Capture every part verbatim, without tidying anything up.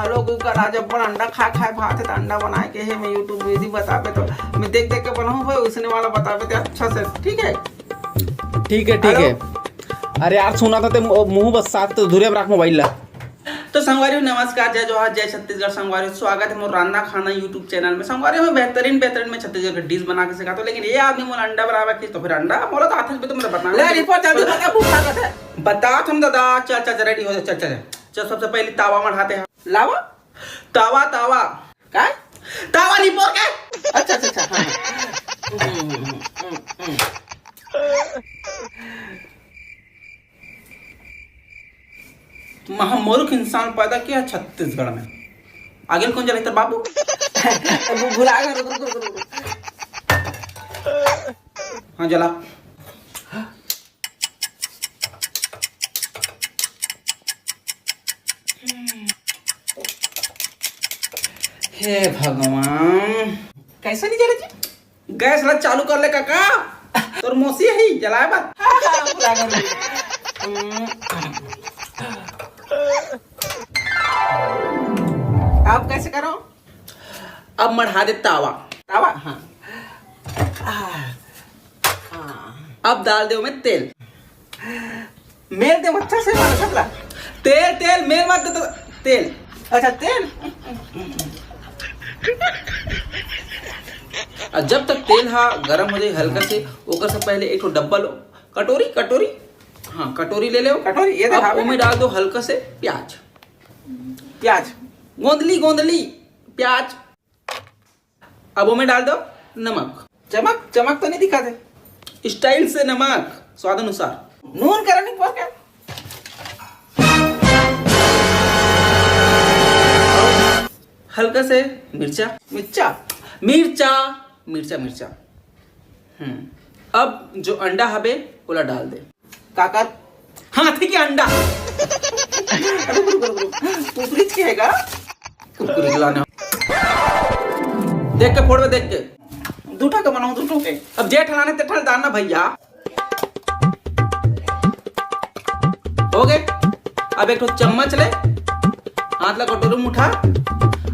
Hello Google, आज अपन अंडा खा खाए भात है, तो अंडा बनाए के है, मैं YouTube विधि बताबे तो मैं देख देख के बनाऊँ भाई, उसने वाला बताबे ते अच्छा से, ठीक है? ठीक है, ठीक है। अरे यार, सुना था ते मु-, मुंह बस साथ तो दूरिया में रख मोबाइल ला। तो संगवारी हो, नमस्कार, जय जोहार, जय छत्तीसगढ़। संगवारी हो, स्वागत है मोर रांधा खाना YouTube चैनल में। संगवारी हो, मैं बेहतरीन, बेहतरीन मैं छत्तीसगढ़ के डिश बना के सिखाता हूँ, लेकिन ये आदमी मोला अंडा बनावे की, तो फिर अंडा मोला तो आथे भी तो मतलब बता। ले, रिपोर्ट जल्दी बता, भूख लागत है। बता तुम दादा, चल, चल, चल, रेडी हो जा, चल, चल, चल। चल, सबसे पहले तावा मढ़ाते हैं। लावा? तावा, तावा। काय? तावा नहीं बोल के? अच्छा, अच्छा, अच्छा, हाँ, हाँ। महामूर्ख इंसान पैदा किया छत्तीसगढ़ में। आगे कौन जला इधर बाबू? भु-, भुला गए, रुक, रुक, रुक, रुक। हाँ, जला। हे भगवान, कैसे नहीं जले जी? गैस ला चालू कर ले काका, तोर मौसी ही जलाए बा। हाँ, हाँ, भुला गए। अब कैसे करो? अब मढ़ा दे तावा। तावा, हाँ। अब डाल दे ओमे तेल। मेल दे अच्छा से मारो सबला। तेल, तेल, मेल मत दे तो। तेल। अच्छा, तेल। और जब तक तेल हा गरम हो जाए हल्का से, ओकर से पहले एक ठो डब्बा लो, कटोरी, कटोरी, हाँ, कटोरी ले ले। कटोरी, ये अब देखा ओमे डाल दो हल्का से प्याज। प्याज। गोंदली, गोंदली प्याज। अब ओमे डाल दो नमक। चमक, चमक तो नहीं दिखा दे। स्टाइल से नमक, स्वाद अनुसार। नून करा नहीं पड़ के। हल्का से मिर्चा। मिर्चा? मिर्चा, मिर्चा, मिर्चा। हम्म। अब जो अंडा हबे, ओला डाल दे। का कर? हाथी के अंडा। अरे, रुक, रुक, रुक। कुरकुरी के है का? कुरकुरी के लाना। देख के फोड़ में, देख के। दू ठा के बनाऊं, दू ठा के। अब जे ठलाने ते ठल दाना भैया। हो गए। अब एक ठो चम्मच ले, हाथ ला कटोरी में उठा,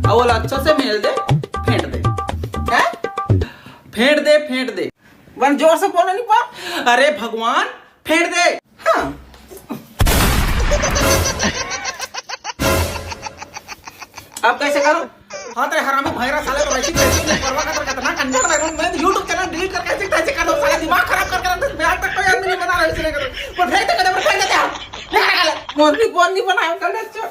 और ओला अच्छा से मेल दे, फेंट दे। हैं? फेंट दे, फेंट दे। बन जोर से बोलो नहीं पा। अरे भगवान, फेंट दे। हाँ। अब कैसे करो? हाँ, तेरे हरामी भैरा साले को वैसी कैसे नहीं परवा का, तेरे कितना कंजर है, मैं YouTube चैनल डिलीट करके ऐसे कैसे कर दो, साले दिमाग खराब करके रख दे, मैं आज तक कोई आदमी नहीं बना रहा है इसलिए करो। पर फेंक दे, कदम फेंक देते हैं। नहीं, नहीं, नहीं, मोरनी, मोरनी बनाओ, कर ले, चल।